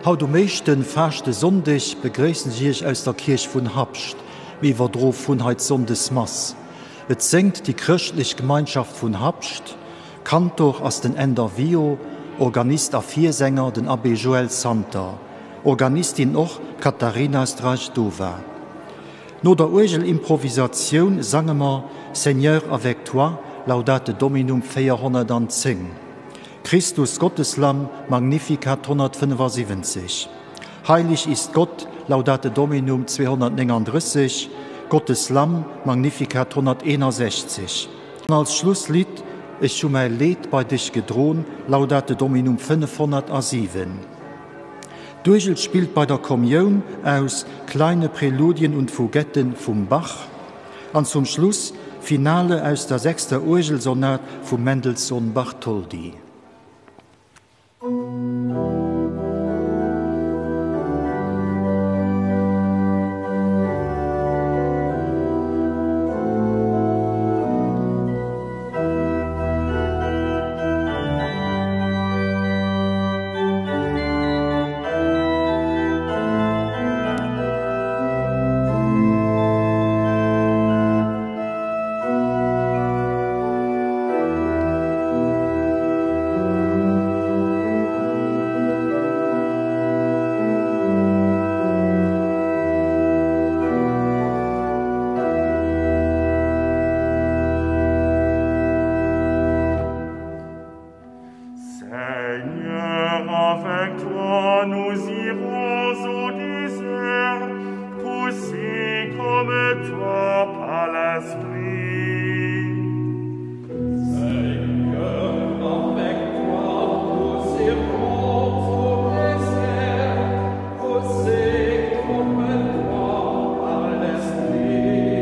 Haut um éischten Faaschtesonndeg begréissen ech Iech aus der Kierch vun Habscht. Mir iwwerdro vun hei d'Sonndesmass. Et séngt déi Chrëschtlech Gemeinschaft vun Habscht. Kantor ass den Änder Wio, Organist a Virsänger den Abbé Joël Santer, Organistin och d'Katarina Strajdova. No der Uergelimprovisatioun sange mer Seigneur avec toi, Laudate Dominum 410. Christus Gotteslamm, Magnificat 175, Heilig ist Gott, Laudate Dominum 239, Gottes Lamm, Magnificat 161. An als Schlusslidd Ech hu mäi Leed bei dech gedron, Laudate Dominum 507. D'Uergel spillt bei der Kommioun aus Kleine Präludien und Fugetten vum Bach an zum Schluss Finale aus der sechster Uergelsonat vum Mendelssohn-Bartholdy. Seigneur, avec toi nous irons au désert, poussés comme toi par l'Esprit. Seigneur, avec toi nous irons au désert, poussés comme toi par l'Esprit.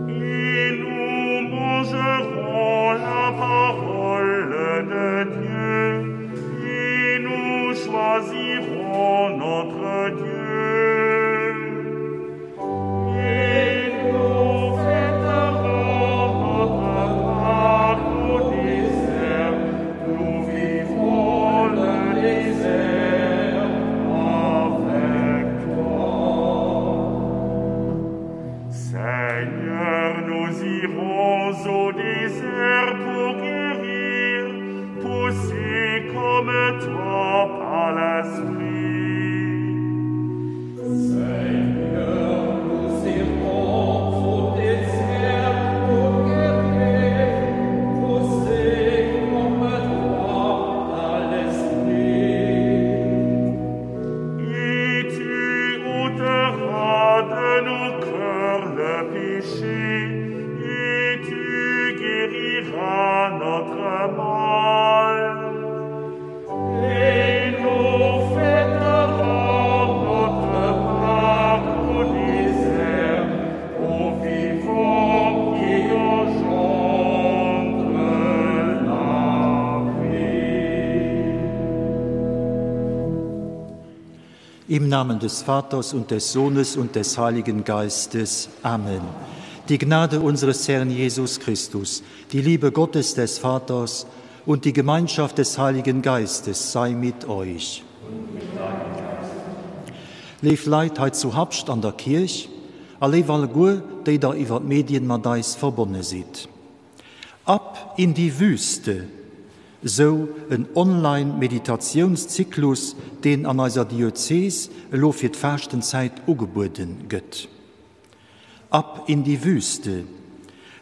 Et nous mangerons la parole de Dieu, et nous choisirons notre Dieu. Et nous fêterons notre Pâque au désert, nous vivrons le désert avec toi. Seigneur, nous irons au désert pour guérir, poussés comme toi par l'Esprit. Seigneur, nous irons au désert pour guérir, poussés comme toi par l'Esprit. Et tu ôteras de nos cœurs le péché, et tu guériras notre mal. Et nous fêterons notre Pâque au désert, au vivant qui engendre la vie. Im Namen des Vaters und des Sohnes und des Heiligen Geistes. Amen. Die Gnade unseres Herrn Jesus Christus, die Liebe Gottes des Vaters und die Gemeinschaft des Heiligen Geistes sei mit euch. Léif Leit hei zu Habscht an der Kierch a léif alleguer, déi der iwwer d'Medien mat eis verbonne sidd. Ab in die Wüste, sou en Online-Meditatiounszyklus, deen an eiser Diözees elo fir d'Faaschtenzäit ugebueden gëtt. Ab in die Wüste,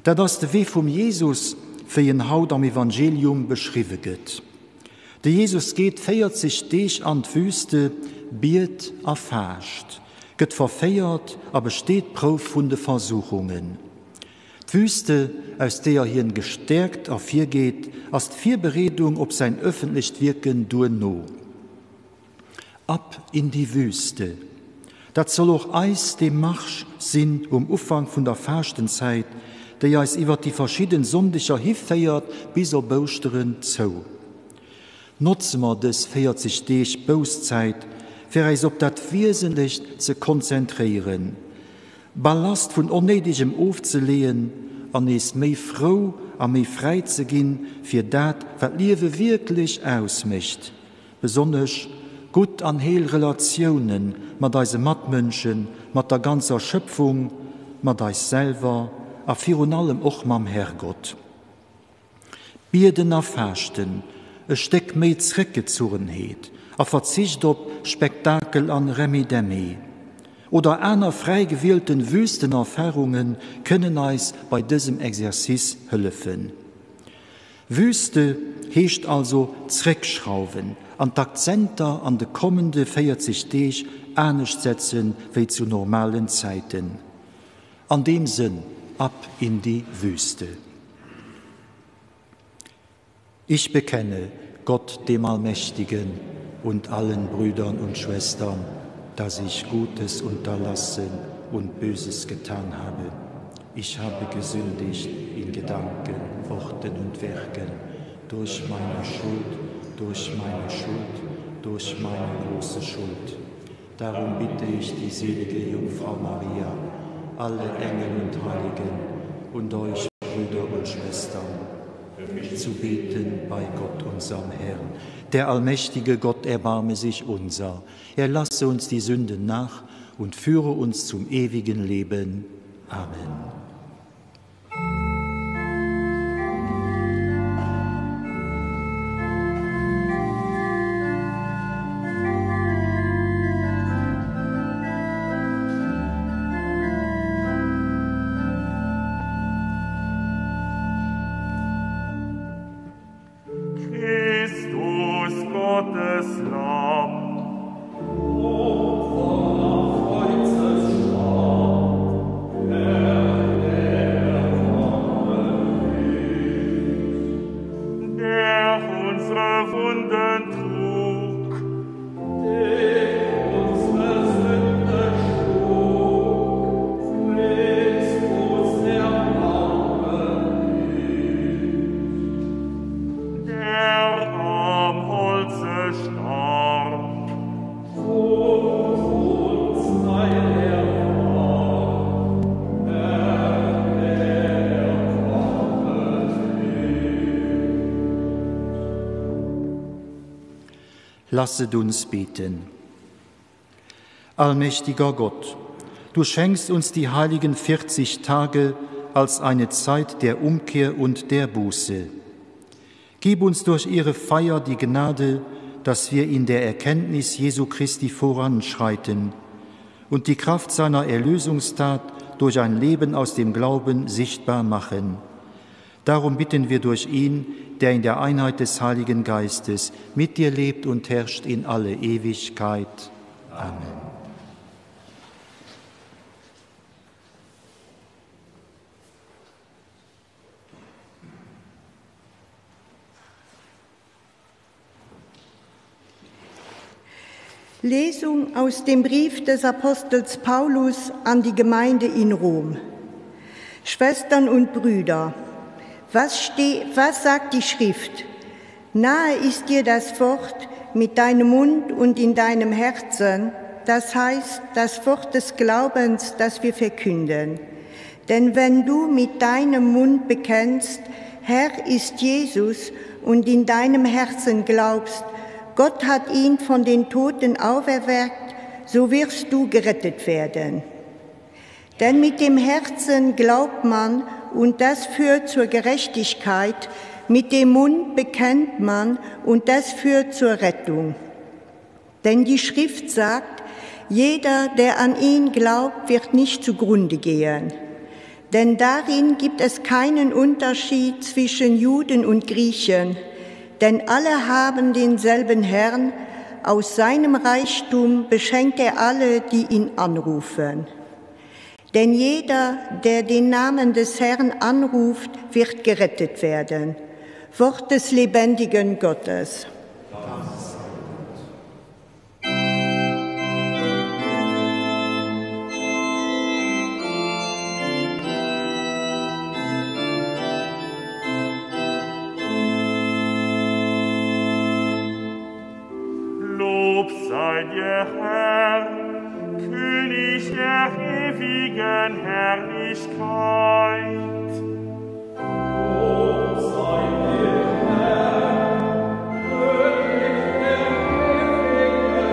dat ass de Wee vum Jesus, wéi en haut am Evangelium beschriwwe gëtt. De Jesus geet 40 Deeg an d'Wüste, biet a faascht, gëtt verféiert a besteet d'Prouf vun de Versuchungen. D'Wüste, aus deeër hien gestäerkt ervirgeet, ass d'Virbereedung op säin ëffentlecht Wierken duerno. Ab in die Wüste, dat soll och eis Demarche sinn um Ufank vun der Faaschtenzäit, déi eis iwwer déi verschidden Sonndeger hiféiert bis op Ouschteren zou. Notze mer dës 40 Deeg Bousszäit, fir äis op dat Wiesenlecht ze konzentréieren, Ballast vun Onnéidegem ofzeleeën an nees méi frou a méi fräi ze ginn fir dat, wat d'Liewe wierklech ausmécht, besonnesch gutt an heel Relatioune mat eise Matmënschen, mat der ganzer Schëpfung, mat eis selwer a virun allem och mam Herrgott. Bieden a Faaschten, e Stéck méi Zréckgezuchenheet a Verzicht op Spektakel an Remmidemmi oder aner fräi gewielten Wüstenerfahrunge kënnen eis bei dësem Exercice hëllefen. Wüste heescht also zréckschrauwen an d'Akzenter an de kommende 40 Deeg anescht setzen wéi zu normalen Zäiten. An deem Sënn, ab in die Wüste. Ich bekenne Gott dem Allmächtigen und allen Brüdern und Schwestern, dass ich Gutes unterlassen und Böses getan habe. Ich habe gesündigt in Gedanken, Worten und Werken, durch meine Schuld, durch meine Schuld, durch meine große Schuld. Darum bitte ich die selige Jungfrau Maria, alle Engel und Heiligen und euch Brüder und Schwestern, zu beten bei Gott unserem Herrn. Der allmächtige Gott erbarme sich unser. Er lasse uns die Sünden nach und führe uns zum ewigen Leben. Amen. Christus Gottes Lamm. Der unsere Wunden trug. Der unsere Sünde schlug. Christus erbarme dich. Der am Holze starb. Und uns Heil erwarb. Herr, erbarme dich. Lasset uns beten. Allmächtiger Gott, du schenkst uns die heiligen 40 Tage als eine Zeit der Umkehr und der Buße. Gib uns durch ihre Feier die Gnade, dass wir in der Erkenntnis Jesu Christi voranschreiten und die Kraft seiner Erlösungstat durch ein Leben aus dem Glauben sichtbar machen. Darum bitten wir durch ihn, der in der Einheit des Heiligen Geistes mit dir lebt und herrscht in alle Ewigkeit. Amen. Lesung aus dem Brief des Apostels Paulus an die Gemeinde in Rom. Schwestern und Brüder, was, was sagt die Schrift? Nahe ist dir das Wort mit deinem Mund und in deinem Herzen, das heißt das Wort des Glaubens, das wir verkünden. Denn wenn du mit deinem Mund bekennst, Herr ist Jesus, und in deinem Herzen glaubst, Gott hat ihn von den Toten auferweckt, so wirst du gerettet werden. Denn mit dem Herzen glaubt man, und das führt zur Gerechtigkeit, mit dem Mund bekennt man, und das führt zur Rettung. Denn die Schrift sagt, jeder, der an ihn glaubt, wird nicht zugrunde gehen. Denn darin gibt es keinen Unterschied zwischen Juden und Griechen, denn alle haben denselben Herrn, aus seinem Reichtum beschenkt er alle, die ihn anrufen. Denn jeder, der den Namen des Herrn anruft, wird gerettet werden. Wort des lebendigen Gottes. Lob sei dir, Herr, König der ewigen Herrlichkeit. Lob sei dir, Herr, König der ewigen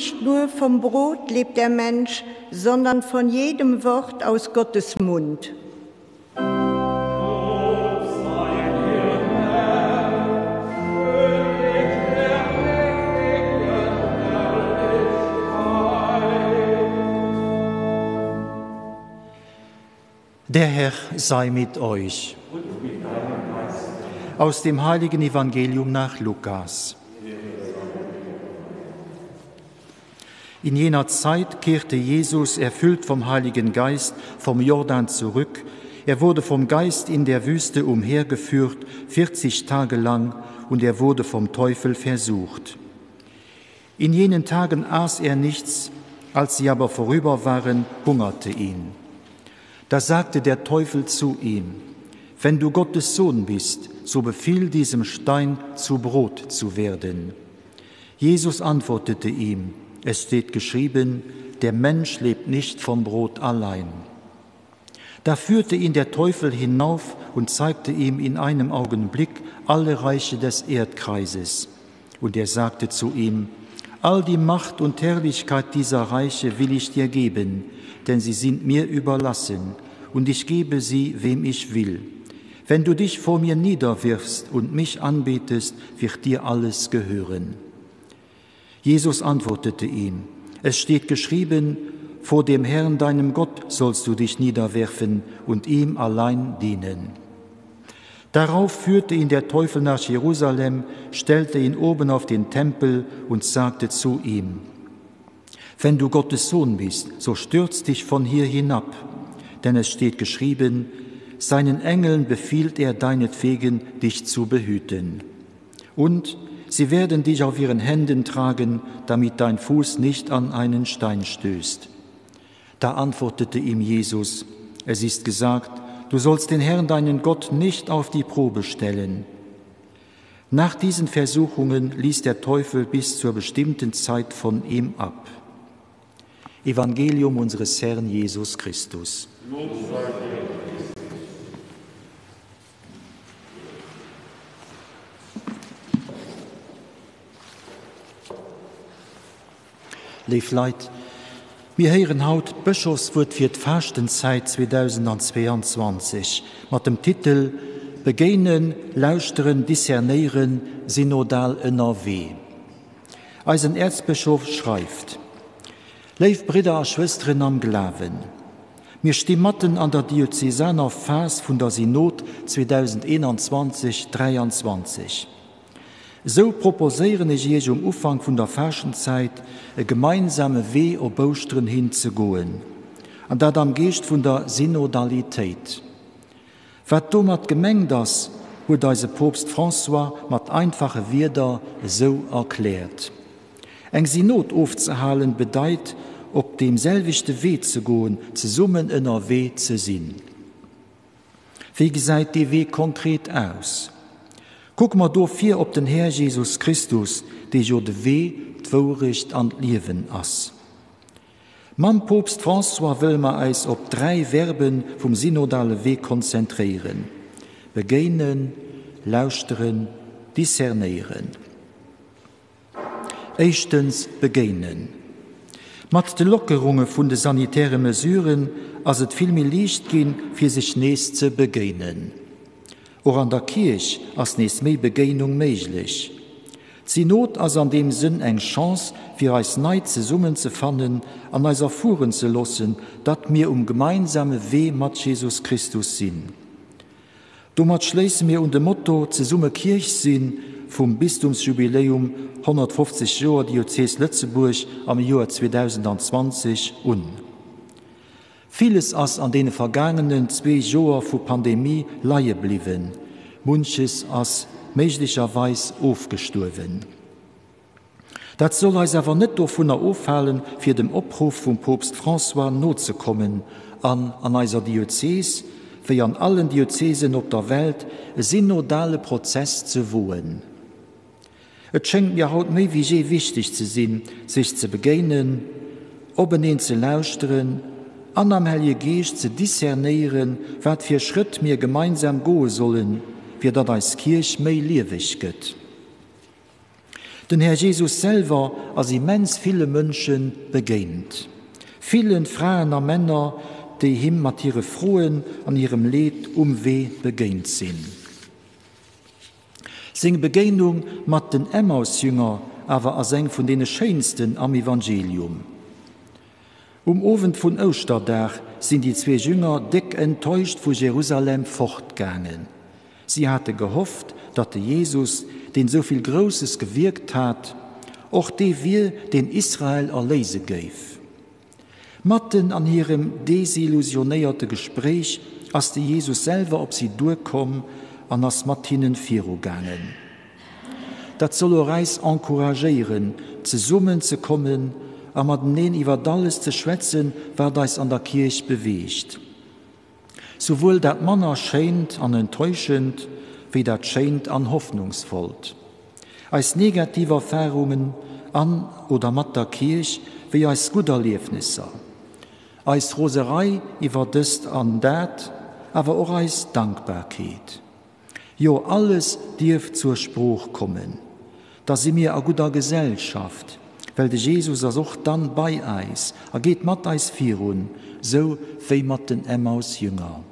Nicht nur vom Brot lebt der Mensch, sondern von jedem Wort aus Gottes Mund. Der Herr sei mit euch. Aus dem heiligen Evangelium nach Lukas. In jener Zeit kehrte Jesus, erfüllt vom Heiligen Geist, vom Jordan zurück. Er wurde vom Geist in der Wüste umhergeführt, 40 Tage lang, und er wurde vom Teufel versucht. In jenen Tagen aß er nichts, als sie aber vorüber waren, hungerte ihn. Da sagte der Teufel zu ihm: Wenn du Gottes Sohn bist, so befiehl diesem Stein zu Brot zu werden. Jesus antwortete ihm: Es steht geschrieben: Der Mensch lebt nicht vom Brot allein. Da führte ihn der Teufel hinauf und zeigte ihm in einem Augenblick alle Reiche des Erdkreises. Und er sagte zu ihm: All die Macht und Herrlichkeit dieser Reiche will ich dir geben, denn sie sind mir überlassen, und ich gebe sie, wem ich will. Wenn du dich vor mir niederwirfst und mich anbetest, wird dir alles gehören. Jesus antwortete ihm: Es steht geschrieben: Vor dem Herrn, deinem Gott, sollst du dich niederwerfen und ihm allein dienen. Darauf führte ihn der Teufel nach Jerusalem, stellte ihn oben auf den Tempel und sagte zu ihm: Wenn du Gottes Sohn bist, so stürz dich von hier hinab, denn es steht geschrieben: Seinen Engeln befiehlt er deinetwegen, dich zu behüten. Und sie werden dich auf ihren Händen tragen, damit dein Fuß nicht an einen Stein stößt. Da antwortete ihm Jesus: Es ist gesagt, du sollst den Herrn, deinen Gott, nicht auf die Probe stellen. Nach diesen Versuchungen ließ der Teufel bis zur bestimmten Zeit von ihm ab. Evangelium unseres Herrn Jesus Christus. Lob sei dir, Léif Leit, mir héieren haut d'Bëschofswuert fir d'Faaschtenzäit 2022 mat dem Titel Begéinen, lauschteren, discernéieren, synodal ënnerwee. Eisen Äerzbëschof schreift, Léif Bridder a Schwësteren am Glawen, mir sti matten an der diözesaner Phas vun der Synod 2021, 23. Esou proposéieren ech Iech um Ufank vun der Faaschtenzäit e gemeinsame Wee op Ouschteren hin ze goen, an dat am Geescht vun der Synodalitéit. Wat domat gemengt ass, huet eise Poopst François mat einfache Wierder esou erkläert, Eng Synod ofzehalen bedeit, op deem selwechte Wee ze goen, zesummen ënnerwee ze sinn. Wéi gesäit dee Wee konkret aus? Kucke mer dofir op den Här Jesus Christus, dee jo de Wee, d'Wourecht an d'Liewen ass. Mam Poopst François wëlle mer eis op 3 Verbe vum synodale Wee konzentréieren, begéinen, lauschteren, discernéieren. Éischtens, begéinen. Mat de Lockerunge vun de sanitäre Mesuren ass et vill méi liicht ginn, fir sech nees ze begéinen. Och an der Kierch ass nees méi Begéinung méiglech. D'Synod ass an deem Sënn eng Chance, fir eis nei zesummenzefannen an eis erfueren ze loossen, datt mir um gemeinsame Wee mat Jesus Christus sinn. Domat schléisse mir un de Motto Zesumme Kierch sinn vum Bistumsjubiläum 150 Joer Diözes Lëtzebuerg am Joer 2020 un. Villes ass an deene vergaangenen zwee Joer vu Pandemie leie bliwwen, munches ass méiglecherweis ofgestuerwen. Dat soll eis awer net dovunner ofhalen, fir dem Opruff vum Poopst François nozekommen an an eiser Diözees, wéi an allen Diözesen op der Welt, e synodale Prozess ze woen. Et schéngt mir haut méi wéi jee wichteg ze sinn, sech ze begéinen, openeen ze lauschteren an am Hellje Geescht ze discernéieren, wat fir Schrëtt mir gemeinsam goe sollen, fir datt eis Kierch méi lieweg gëtt. Den Här Jesus selwer ass immens ville Mënsche begéint. Villen Fraen a Männer, déi him mat hire Froen an hirem Leed um Wee begéint sinn. Seng Begéinung mat den Emmausjünger awer ass eng vun deene schéinsten am Evangelium. Um Owend vun Ouschterdag sinn déi zwee Jünger déck enttäuscht vu Jerusalem fortgaangen. Si hate gehofft, datt de Jesus, deen esou vill Grousses gewierkt hat, och dee wier, deen Israel erléise géif. Matten an hirem desillusionéierte Gespréich ass de Jesus selwer op si duerkomm an ass mat hinnen virugaangen. Dat soll och äis encouragéieren, zesummen ze kommen a mateneen iwwert alles ze schwätzen, wat eis an der Kierch beweegt. Souwuel dat manner Schéint an Enttäuschend, wéi dat Schéint an Hoffnungsvollt. Eis negativ Erfarungen an oder mat der Kierch, wéi eis gutt Erliefnisser. Eis Roserei iwwer dëst an dat, awer och eis Dankbarkeet. Jo, alles dierf zur Sprooch kommen. Da si mir a gudder Gesellschaft, well de Jesus ass och dann bei eis a geet mat eis virun, sou wéi mat den Emmaus-Jünger.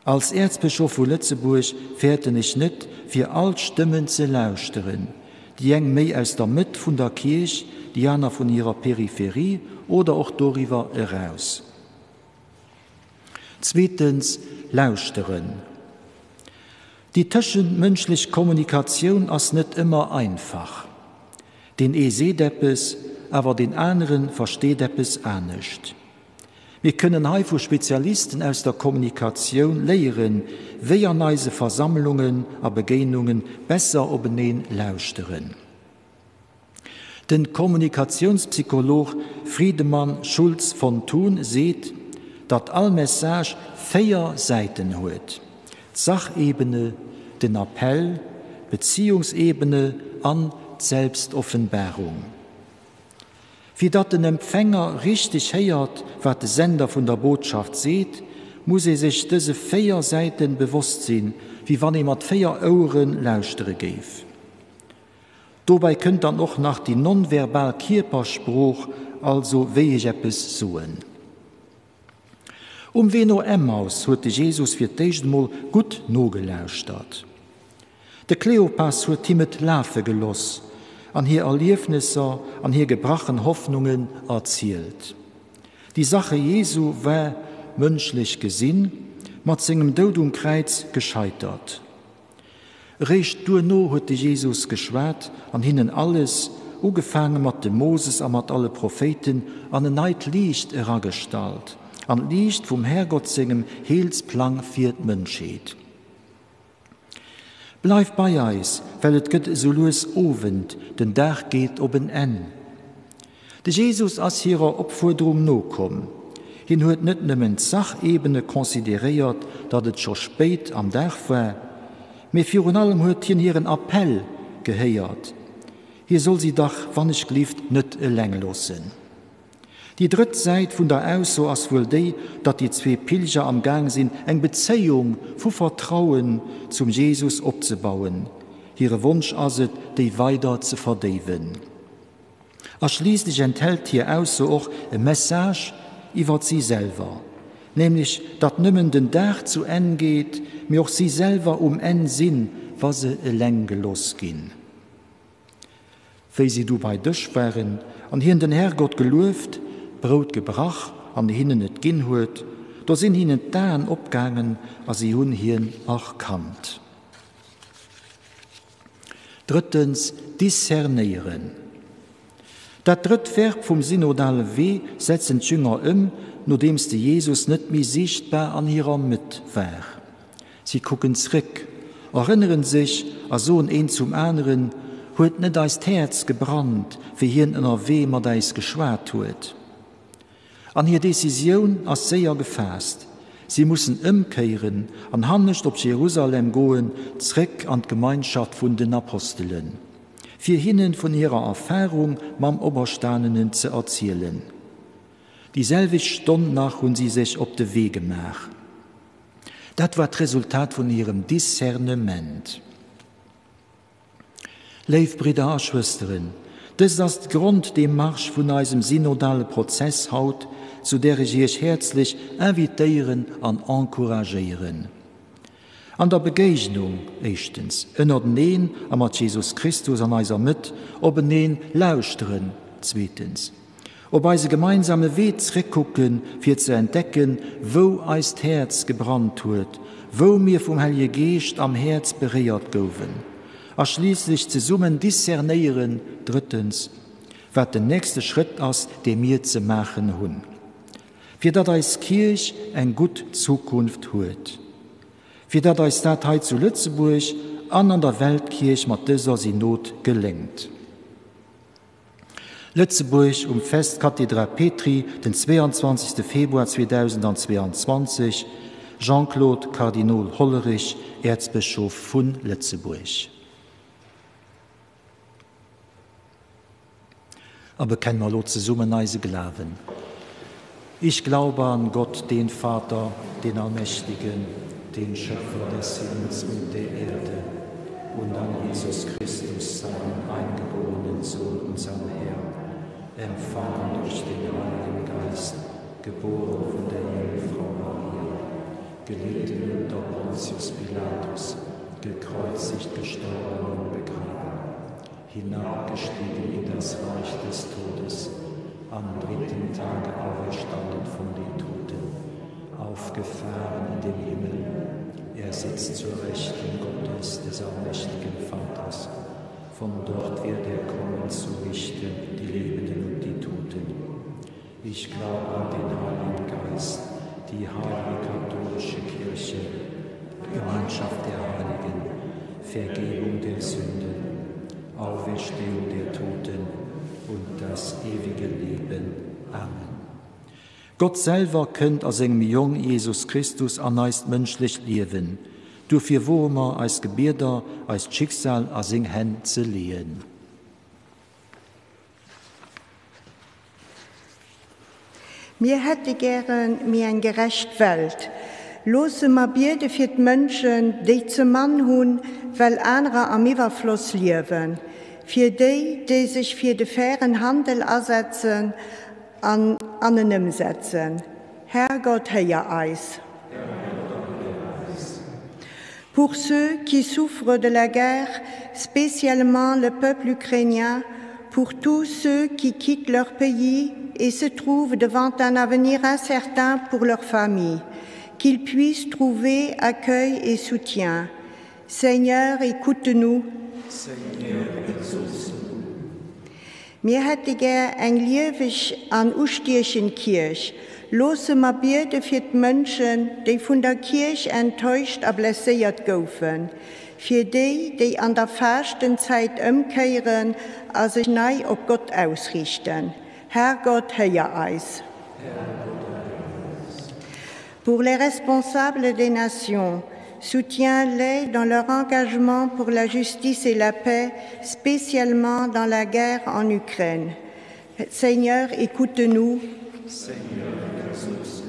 Als Äerzbëschof vu Lëtzebuerg fäerten ech net, fir all d'Stëmmen ze lauschteren, déi eng méi aus der Mëtt vun der Kierch, déi aner vun hirer Peripherie oder och doriwwer eraus. Zweetens, lauschteren. Déi tëschentmënschlech Kommunikatioun ass net ëmmer einfach. Deen ee seet eppes, awer deen anere versteet eppes anescht. Mir kënnen hei vu Spezialisten aus der Kommunikatioun léieren, wéi an eise Versammlungen a Begéinunge besser openeen lauschteren. Den Kommunikatiounspsycholog Friedemann Schulz von Thun seet, datt all Message 4 Säiten huet, d'Sachebene, den Appell, d'Beziehungsebene an d'Selbstoffenbarung. Fir datt den Empfänger richteg héiert, wat de Sender vun der Botschaft seet, muss ee sech dëse 4 Säiten bewosst sinn, wéi wann ee mat 4 Ouere lauschtere géif. Dobäi kënnt dann och nach déi nonverbal Kierpersprooch, also wéi ech eppes soen. Um Wee no Emmaus huet de Jesus fir d'éischt emol gutt nogelauschtert. De Kleopas huet him et lafe geloss an hir Erliefnesser an hir gebrachen Hoffnungen erzielt. Déi Sache Jesu war, mënschlech gesinn, mat sengem Doud um Kräiz gescheitert. Eréischt duerno huet de Jesus geschwat an hinnen alles, ugefaange mat dem Moses a mat alle Prophéiten, an en neit Liicht eragestallt, an d'Liicht vum Härgott sengem Heelsplang fir d'Mënschheet. Bleif bei eis, well et gëtt esou lues Owend, den Dag geet op en Enn. De Jesus ass hirer Opfuerderung nokomm. Hien huet net nëmmen d'Sachebene consideréiert, datt et scho spéit am Dag war, mee virun allem huet hien hiren Appell gehéiert, hie soll si dach wannechglift net eleng loossen. Déi drëtt Säit vun der Ausso ass wuel déi, datt déi zwee Pilger am Gaang sinn, eng Bezéiung vu Vertrauen zum Jesus opzebauen. Hire Wonsch ass et, déi weider ze verdéiwen. A schliisslech enthält hir Ausso och e Message iwwert si selwer, nämlech datt nëmmen den Dag zu Enn geet, mee och si selwer um Enn sinn, wa se eleng gelooss ginn. Wéi si du bei Dësch waren an hien den Herrgott gelueft, d'Brout gebrach an hinnen et ginn huet, do sinn hinnen d'Aen opgaangen a si hunn hien erkannt. Drëttens, discernéieren. Dat drëtt Verb vum synodale Wee setzen d'Jünger ëm, nodeems de Jesus net méi siichtbar an hirer Mëtt war. Si kucken zréck, erënneren sech a soen een zum aneren, Huet net eist Häerz gebrannt, wéi hien ënnerwee mat äis geschwat huet? An hir Decisioun ass séier gefaasst, Si mussen ëmkéieren an hannescht op Jerusalem goen, zréck an d'Gemeinschaft vun den Apostelen, fir hinne vun hirer Erfarung mam Operstanenen ze erzielen. Déi selwecht Stonn nach hunn si sech op de Wee gemaach. Dat war d'Resultat vun hirem Discernement. Léif Bridder a Schwësteren, dëst ass d'Gronddemarche vun eisem synodale Prozess haut, zu där ech Iech häerzlech invitéieren an encouragéieren. An der Begéignung, éischtens, ënnerteneen a mat Jesus Christus an eiser Mëtt, openeen lauschteren, zweetens, op eise gemeinsame Wee zréckkucken, fir ze entdecken, wou eist Häerz gebrannt huet, wou mir vum Hellege Geescht am Häerz beréiert gouwen, a schliisslech zesummen discernéieren, drëttens, wat den nächste Schrëtt ass, dee mir ze maachen hunn. Fir datt eis Kierch eng gutt Zukunft huet. Fir datt eis dat hei zu Lëtzebuerg an an der Weltkierch mat dëser Synod geléngt. Lëtzebuerg um Fest Cathedra Petri den 22. Februar 2022, Jean-Claude Kardinol Hollerich, Äerzbëschof vu Lëtzebuerg. A bekennen mer elo zesummen eise Glawen. Ich glaube an Gott, den Vater, den Allmächtigen, den Schöpfer des Himmels und der Erde, und an Jesus Christus, seinen eingeborenen Sohn, unseren Herrn, empfangen durch den Heiligen Geist, geboren von der Jungfrau Maria, gelitten unter Pontius Pilatus, gekreuzigt, gestorben und begraben, hinabgestiegen in das Reich des Todes, am dritten Tage auferstanden von den Toten, aufgefahren in den Himmel. Er sitzt zur Rechten Gottes, des allmächtigen Vaters. Von dort wird er kommen zu richten die Lebenden und die Toten. Ich glaube an den Heiligen Geist, die heilige katholische Kirche, Gemeinschaft der Heiligen, Vergebung der Sünden, Auferstehung der Toten und das ewige Leben. Amen. Gott selwer kënnt a sengem Jong Jesus Christus an eist mënschlecht Liewen. Duerfir woe mer eis Gebieder, eist Schicksal a seng Hänn ze leeën. Mir hätte gäre méi eng gerecht Welt. Loosse mer biede fir d'Mënschen, déi ze mann hunn, well anerer am Iwwerfloss liewen. Fir déi, déi sech fir de fairen Handel asetzen an an en ëmsetzen. Herrgott, héier eis. Pour ceux qui souffrent de la guerre, spécialement le peuple ukrainien, pour tous ceux qui quittent leur pays et se trouvent devant un avenir incertain pour leur famille, qu'ils puissent trouver accueil et soutien. Seigneur, écoute-nous. Seigneur, exauce-nous. Mir hätte gär eng lieweg an ustiechend Kierch. Loosse mer biede fir d'Mënschen, déi vun der Kierch enttäuscht a blesséiert goufen, fir déi, déi an der Faaschtenzäit ëmkéieren a sech nei op Gott ausriichten. Herrgott, héier eis. Pour les responsables des nations, soutiens-les dans leur engagement pour la justice et la paix, spécialement dans la guerre en Ukraine. Seigneur, écoute-nous. Seigneur, exauce-nous.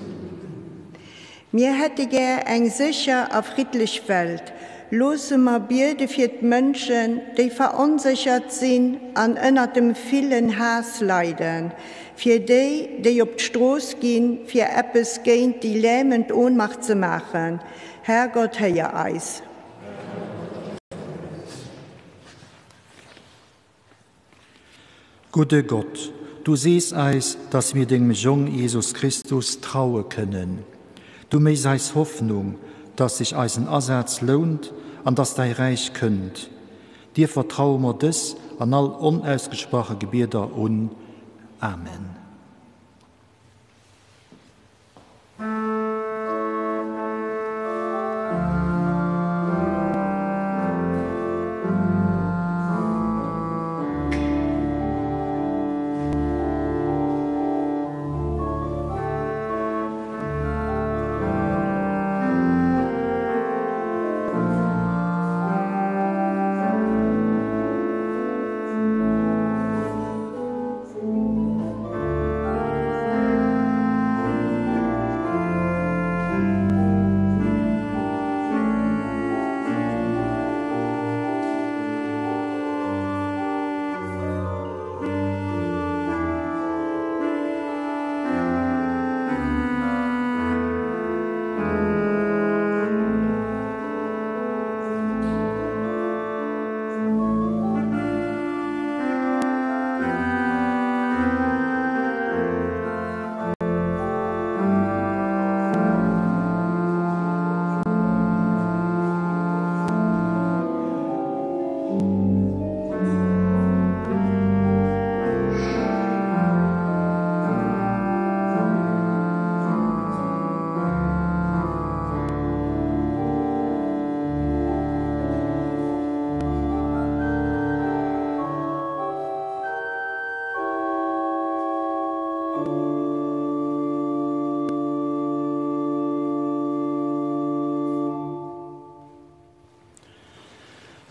Mir hätte gär eng sécher a friddlech Welt. Loosse mer biede fir d'Mënschen, déi veronséchert sinn an ënner dem villen Haass leiden, fir déi, déi op d'Strooss ginn, fir eppes géint déi lähmend Ohnmacht ze maachen. Herrgott, héier eis. Gudde Gott, du sees eis, dass mir dengem Jong Jesus Christus traue kënnen. Du méchs eis Hoffnung, dass sech eisen Asaz lount an dass däi Räich kënnt. Dir vertraue mer dës an all onausgesprache Gebieder un. Amen.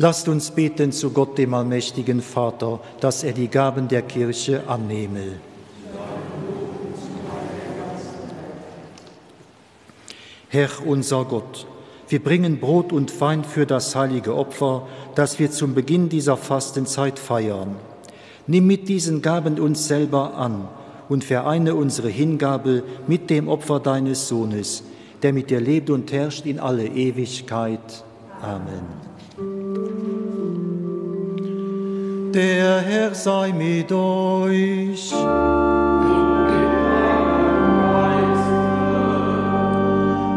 Lasst uns beten zu Gott, dem allmächtigen Vater, dass er die Gaben der Kirche annehme. Herr unser Gott, wir bringen Brot und Wein für das heilige Opfer, das wir zum Beginn dieser Fastenzeit feiern. Nimm mit diesen Gaben uns selber an und vereine unsere Hingabe mit dem Opfer deines Sohnes, der mit dir lebt und herrscht in alle Ewigkeit. Amen. Der Herr sei mit euch.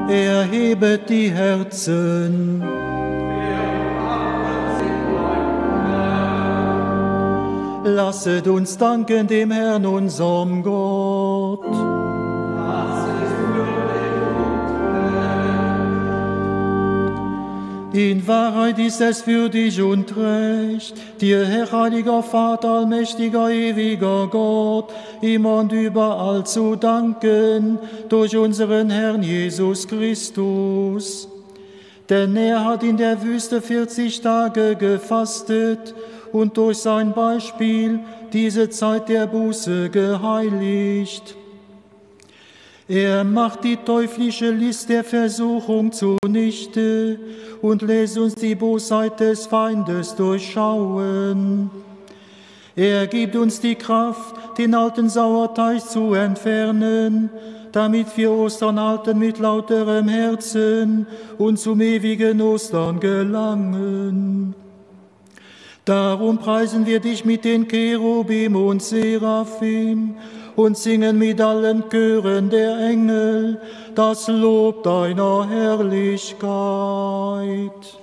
Erhebet die Herzen. Lasset uns danken dem Herrn, unserem Gott. In Wahrheit ist es für dich und recht, dir, Herr heiliger Vater, allmächtiger, ewiger Gott, immer und überall zu danken durch unseren Herrn Jesus Christus. Denn er hat in der Wüste 40 Tage gefastet und durch sein Beispiel diese Zeit der Buße geheiligt. Er macht die teuflische List der Versuchung zunichte und lässt uns die Bosheit des Feindes durchschauen. Er gibt uns die Kraft, den alten Sauerteig zu entfernen, damit wir Ostern halten mit lauterem Herzen und zum ewigen Ostern gelangen. Darum preisen wir dich mit den Cherubim und Seraphim und singen mit allen Chören der Engel das Lob deiner Herrlichkeit.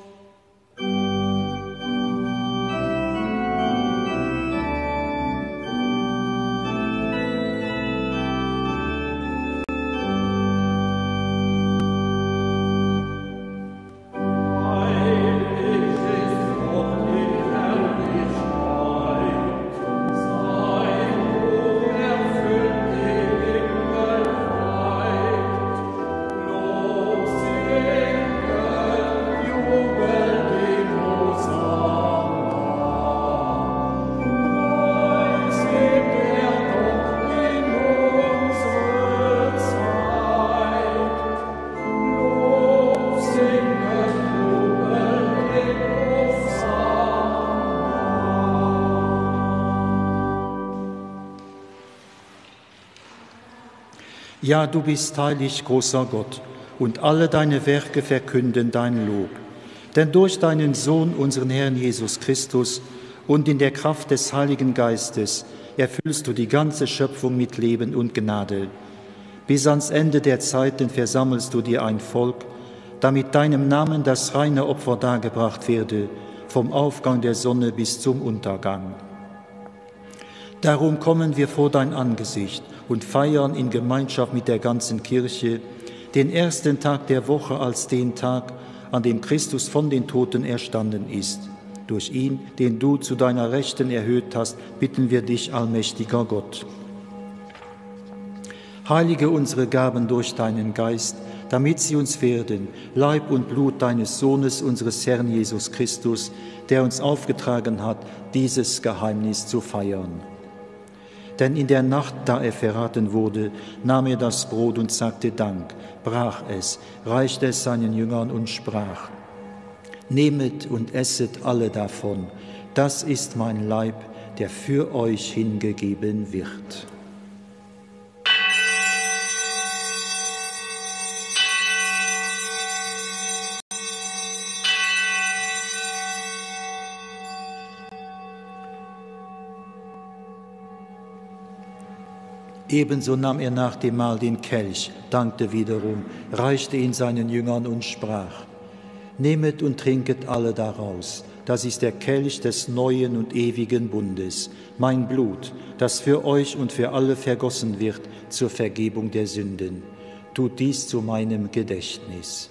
Ja, du bist heilig, großer Gott, und alle deine Werke verkünden dein Lob. Denn durch deinen Sohn, unseren Herrn Jesus Christus, und in der Kraft des Heiligen Geistes erfüllst du die ganze Schöpfung mit Leben und Gnade. Bis ans Ende der Zeiten versammelst du dir ein Volk, damit deinem Namen das reine Opfer dargebracht werde, vom Aufgang der Sonne bis zum Untergang. Darum kommen wir vor dein Angesicht und feiern in Gemeinschaft mit der ganzen Kirche den ersten Tag der Woche als den Tag, an dem Christus von den Toten erstanden ist. Durch ihn, den du zu deiner Rechten erhöht hast, bitten wir dich, allmächtiger Gott. Heilige unsere Gaben durch deinen Geist, damit sie uns werden, Leib und Blut deines Sohnes, unseres Herrn Jesus Christus, der uns aufgetragen hat, dieses Geheimnis zu feiern. Denn in der Nacht, da er verraten wurde, nahm er das Brot und sagte Dank, brach es, reichte es seinen Jüngern und sprach, Nehmet und esset alle davon, das ist mein Leib, der für euch hingegeben wird. Ebenso nahm er nach dem Mahl den Kelch, dankte wiederum, reichte ihn seinen Jüngern und sprach: Nehmet und trinket alle daraus, das ist der Kelch des neuen und ewigen Bundes, mein Blut, das für euch und für alle vergossen wird zur Vergebung der Sünden. Tut dies zu meinem Gedächtnis.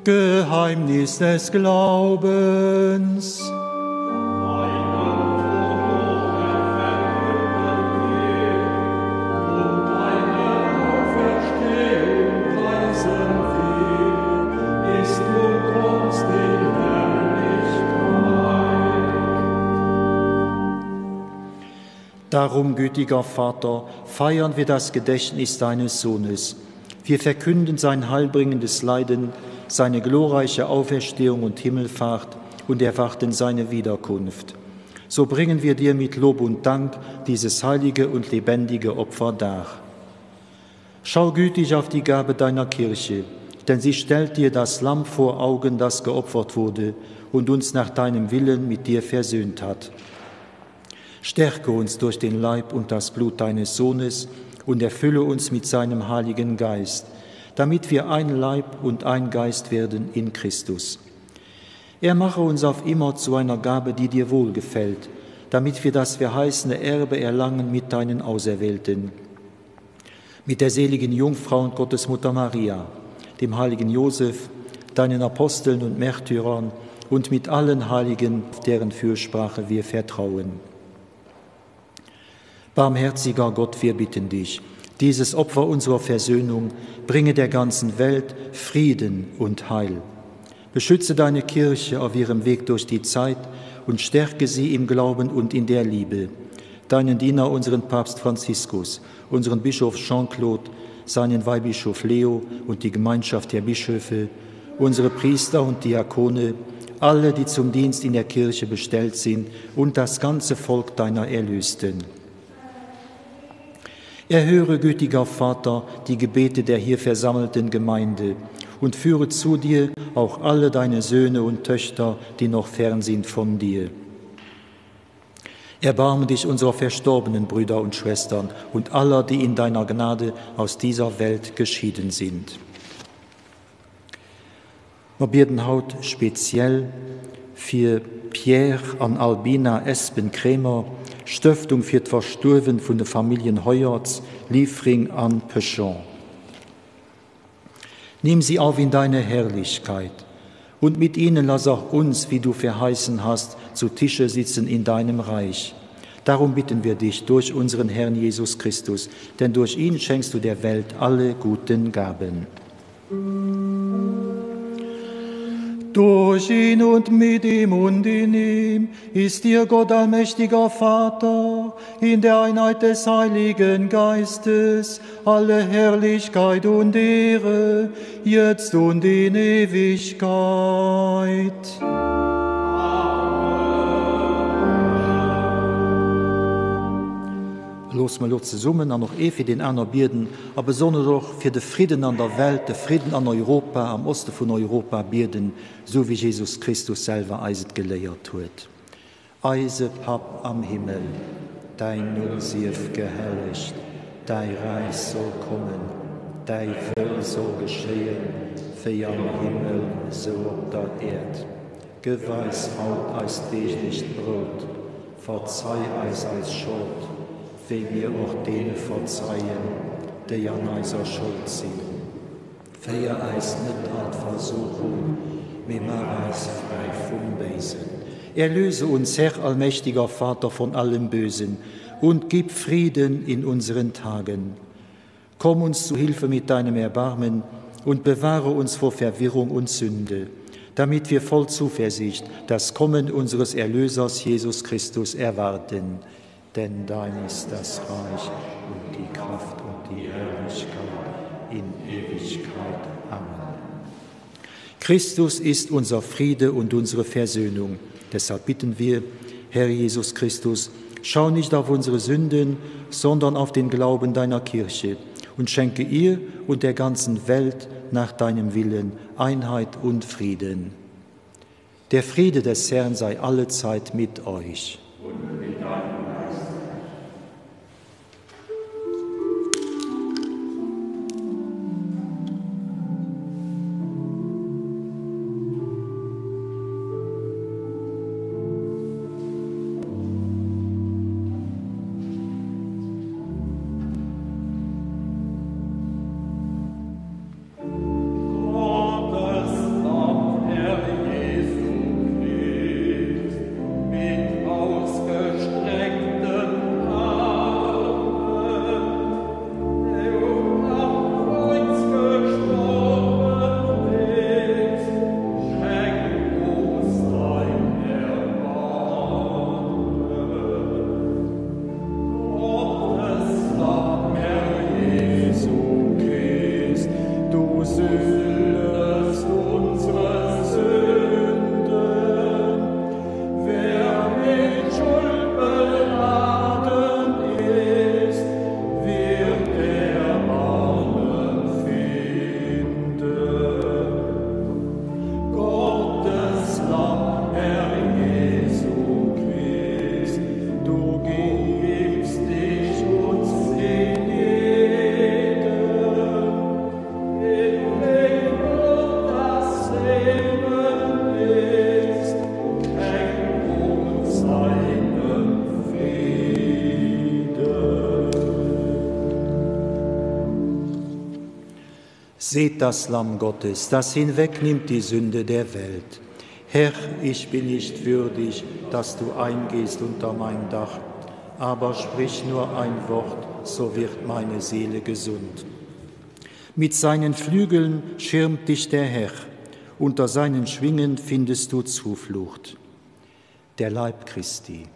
Geheimnis des Glaubens. Darum, gütiger Vater, feiern wir das Gedächtnis deines Sohnes. Wir verkünden sein heilbringendes Leiden, seine glorreiche Auferstehung und Himmelfahrt und erwarten seine Wiederkunft. So bringen wir dir mit Lob und Dank dieses heilige und lebendige Opfer dar. Schau gütig auf die Gabe deiner Kirche, denn sie stellt dir das Lamm vor Augen, das geopfert wurde und uns nach deinem Willen mit dir versöhnt hat. Stärke uns durch den Leib und das Blut deines Sohnes und erfülle uns mit seinem Heiligen Geist, damit wir ein Leib und ein Geist werden in Christus. Er mache uns auf immer zu einer Gabe, die dir wohlgefällt, damit wir das verheißene Erbe erlangen mit deinen Auserwählten mit der seligen Jungfrau und Gottesmutter Maria, dem heiligen Josef, deinen Aposteln und Märtyrern und mit allen Heiligen, deren Fürsprache wir vertrauen. Barmherziger Gott, wir bitten dich, dieses Opfer unserer Versöhnung bringe der ganzen Welt Frieden und Heil. Beschütze deine Kirche auf ihrem Weg durch die Zeit und stärke sie im Glauben und in der Liebe. Deinen Diener, unseren Papst Franziskus, unseren Bischof Jean-Claude, seinen Weihbischof Leo und die Gemeinschaft der Bischöfe, unsere Priester und Diakone, alle, die zum Dienst in der Kirche bestellt sind und das ganze Volk deiner Erlösten. Erhöre, gütiger Vater, die Gebete der hier versammelten Gemeinde und führe zu dir auch alle deine Söhne und Töchter, die noch fern sind von dir. Erbarme dich unserer verstorbenen Brüder und Schwestern und aller, die in deiner Gnade aus dieser Welt geschieden sind. Mer bieden haut speziell fir Pierre an Albina Espen-Kremer, Stëftung fir d'Verstuerwen vun de Familljen Heuertz, Liefring an Pechon. Nimm sie auf in deine Herrlichkeit, und mit ihnen lass auch uns, wie du verheißen hast, zu Tische sitzen in deinem Reich. Darum bitten wir dich durch unseren Herrn Jesus Christus, denn durch ihn schenkst du der Welt alle guten Gaben. Durch ihn und mit ihm und in ihm ist dir Gott allmächtiger Vater, in der Einheit des Heiligen Geistes, alle Herrlichkeit und Ehre, jetzt und in Ewigkeit. Loosse mer elo zesummen an och ee fir deen aner bieden a besonnesch och fir de Fridden an der Welt, de Fridden an Europa, am Oste vun Europa bieden, sou wéi Jesus Christus selwer eis et geléiert huet. Eise Papp am Himmel, däin Numm sief gehellegt, däi Räich soll kommen, däi Wëll soll geschéien, wéi am Himmel, sou op der Äerd. Gëff eis haut eist deeglecht Brout. Verzei eis eis Schold, wéi mir och deene verzeien, déi an eiser Schold sinn. Féier eis net an d'Versuchung, mee maach eis fräi vum Béisen. Erlöse uns, Herr allmächtiger Vater, von allem Bösen und gib Frieden in unseren Tagen. Komm uns zu Hilfe mit deinem Erbarmen und bewahre uns vor Verwirrung und Sünde, damit wir voll Zuversicht das Kommen unseres Erlösers Jesus Christus erwarten. Denn dein ist das Reich und die Kraft und die Herrlichkeit in Ewigkeit. Amen. Christus ist unser Friede und unsere Versöhnung. Deshalb bitten wir, Herr Jesus Christus, schau nicht auf unsere Sünden, sondern auf den Glauben deiner Kirche und schenke ihr und der ganzen Welt nach deinem Willen Einheit und Frieden. Der Friede des Herrn sei allezeit mit euch. Und mit deinem Geist. Gottes Lamm. Wer mit Schuld beladen ist, wird Erbarmen finden. Gottes Lamm, Herr Jesu Christ, du gibst dich uns in jedem, in dem du das Leben ist, schenk uns deinen Frieden. Seht das Lamm Gottes, das hinwegnimmt die Sünde der Welt. Herr, ich bin nicht würdig, dass du eingehst unter mein Dach, aber sprich nur ein Wort, so wird meine Seele gesund. Mit seinen Flügeln schirmt dich der Herr, unter seinen Schwingen findest du Zuflucht. Der Leib Christi.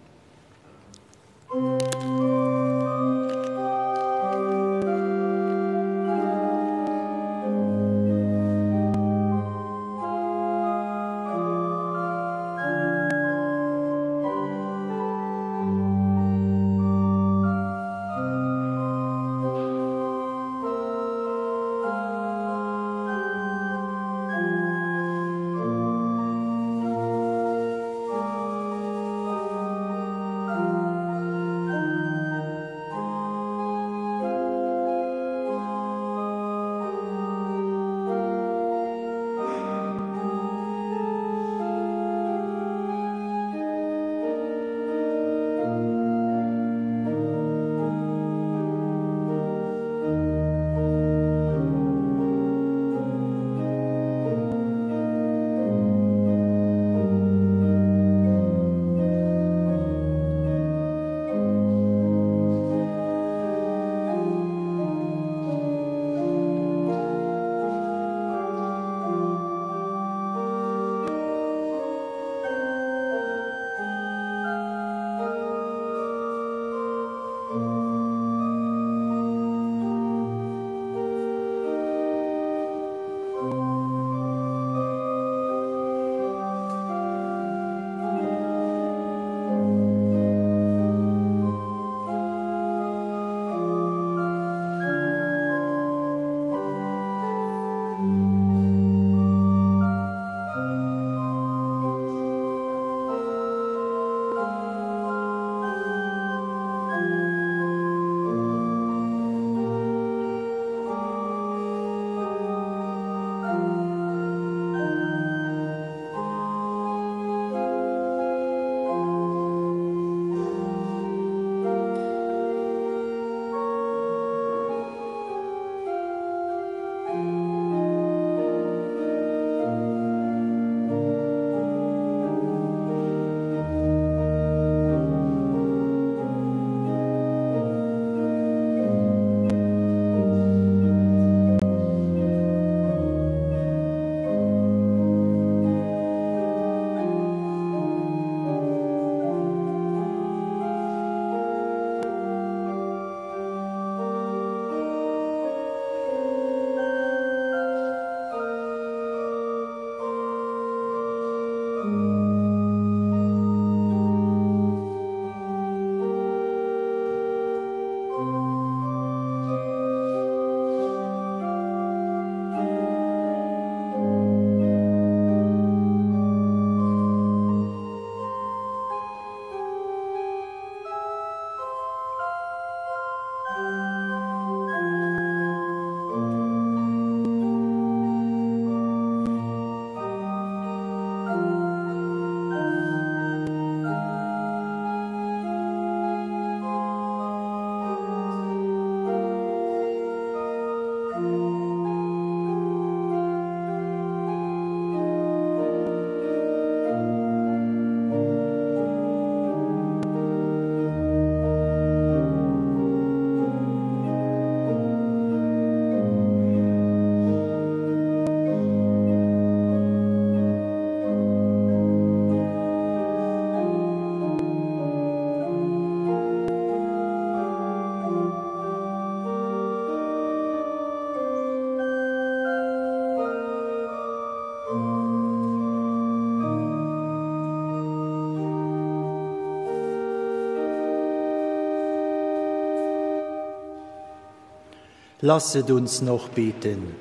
Lasset uns noch beten.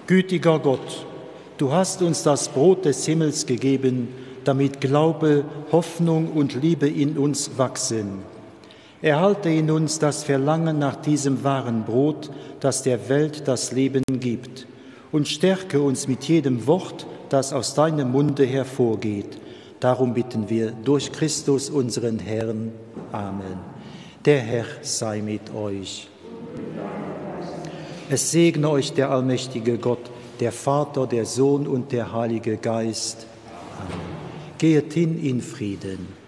Gütiger Gott, du hast uns das Brot des Himmels gegeben, damit Glaube, Hoffnung und Liebe in uns wachsen. Erhalte in uns das Verlangen nach diesem wahren Brot, das der Welt das Leben gibt, und stärke uns mit jedem Wort, das aus deinem Munde hervorgeht. Darum bitten wir durch Christus unseren Herrn. Amen. Der Herr sei mit euch. Es segne euch der allmächtige Gott, der Vater, der Sohn und der Heilige Geist. Amen. Gehet hin in Frieden.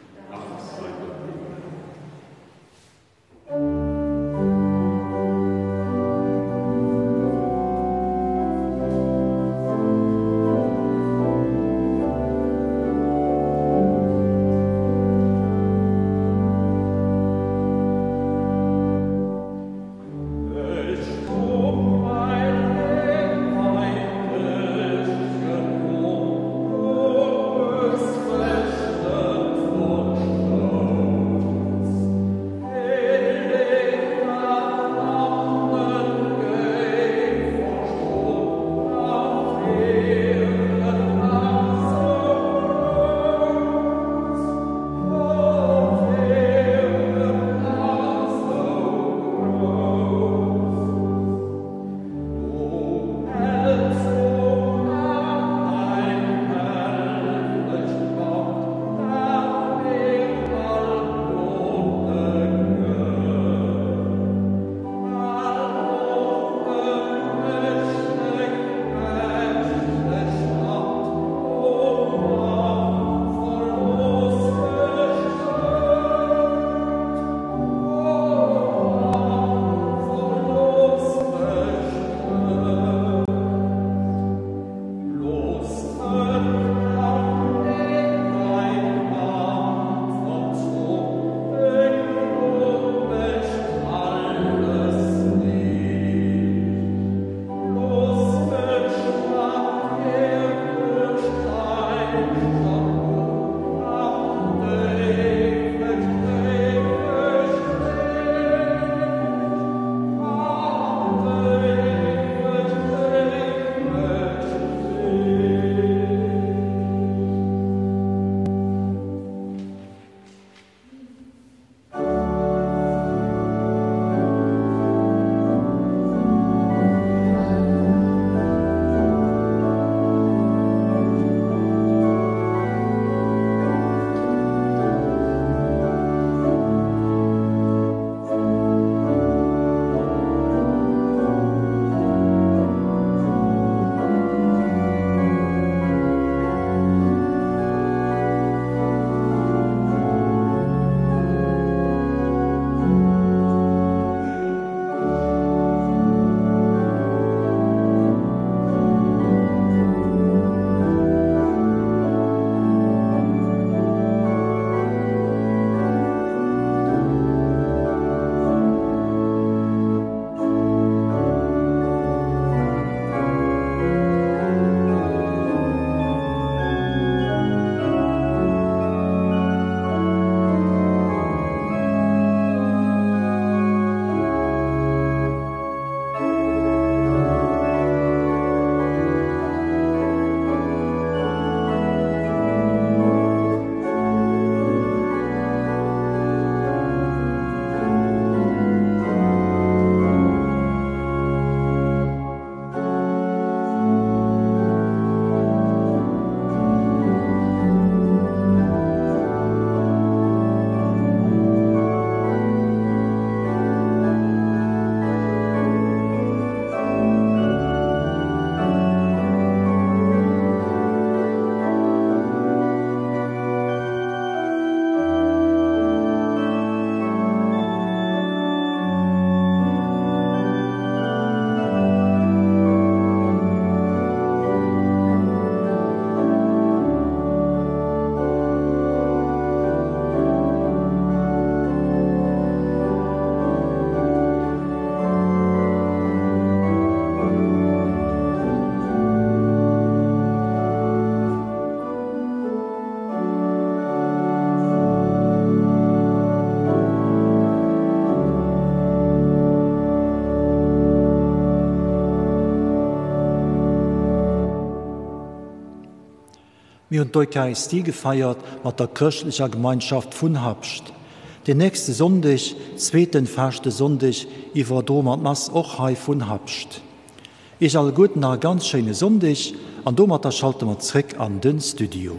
Mir hunn d'Eucharistie gefeiert mat der chrëschtlecher Gemeinschaft vun Habscht. Den nächste Sonndeg, zweeten Faaschtesonndeg, iwwerdroe mer d'Mass och hei vun Habscht. Iech alleguerten nach e ganz schéine Sonndeg an domatter schalte mer zréck an den Studio.